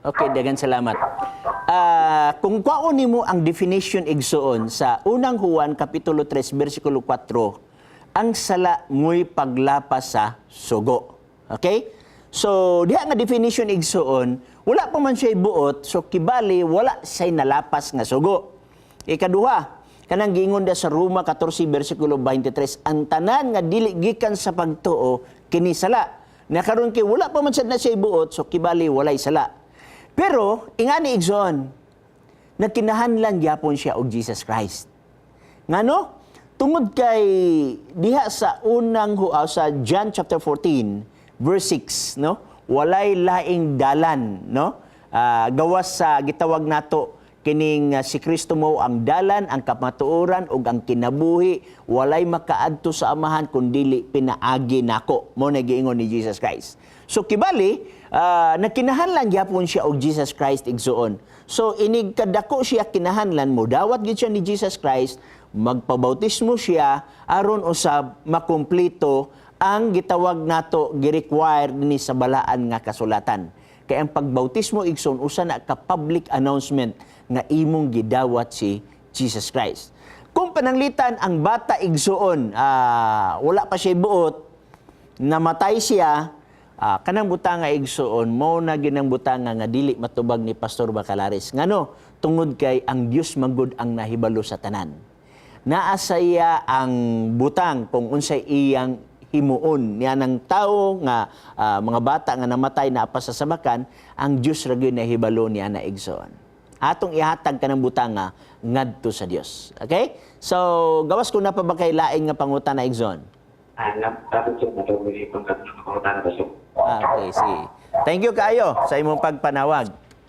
Okay, daghang salamat. Kung kwaon nimo ang definition, igsoon, sa Unang Juan kapitulo 3 bersikulo 4, ang sala mo'y paglapas sa sugo. Okay? So, diha nga definition, igsoon, wala pa man siya buot, so kibali wala siya'y nalapas nga sugo. Ikaduha, kanang giingon da sa Roma 14 bersikulo 23, ang tanan nga dili gikan sa pagtuo kini sala. Na karon kay wala pa man sad na siya buot, so kibali walay sala. Pero ingani, igsoon, nagkinahanglan gyapon siya og Jesus Christ. Ngano? Tungod kay diha sa unang sa John chapter 14 verse 6, no? Walay laing dalan, no? Gawas sa gitawag nato kining si Kristo mo ang dalan, ang kamatuoran ug ang kinabuhi, walay makaadto sa Amahan kun dili pinaagi nako. Mo na giingon ni Jesus Christ. So kibali, nagkinahanglan gyapon siya og Jesus Christ, igsuon. So inig kadako siya kinahanglan, mo dawat gid siya ni Jesus Christ, magpabautismo siya aron usab makumpleto ang gitawag nato gi-require ni sa balaan nga kasulatan. Kay ang pagbautismo, igsoon, usa na ka public announcement nga imong gidawat si Jesus Christ. Kung pananglitan ang bata, igsuon, wala pa siya buot, namatay siya, kanang butanga, igsuon, mo na ginang butanga nga dili matubag ni Pastor Bacalares. Ngano? Tungod kay ang Dios manggod ang nahibalo sa tanan. Naa sa iya ang butang kung unsay iyang himuon niya ng tao nga mga bata nga namatay na pa sa sabakan, ang Dios ra gyud nahibalo niya na, igsoon. Atong ihatag kanang butanga ngadto sa Dios. Okay? So, gawas ko na pa ba kay lain nga pangutana, igsoon? Napapit sir, natawag yung pangkat ng pangutana ba sir? Ah, okay, sige. Thank you kaayo sa imong pagpanawag.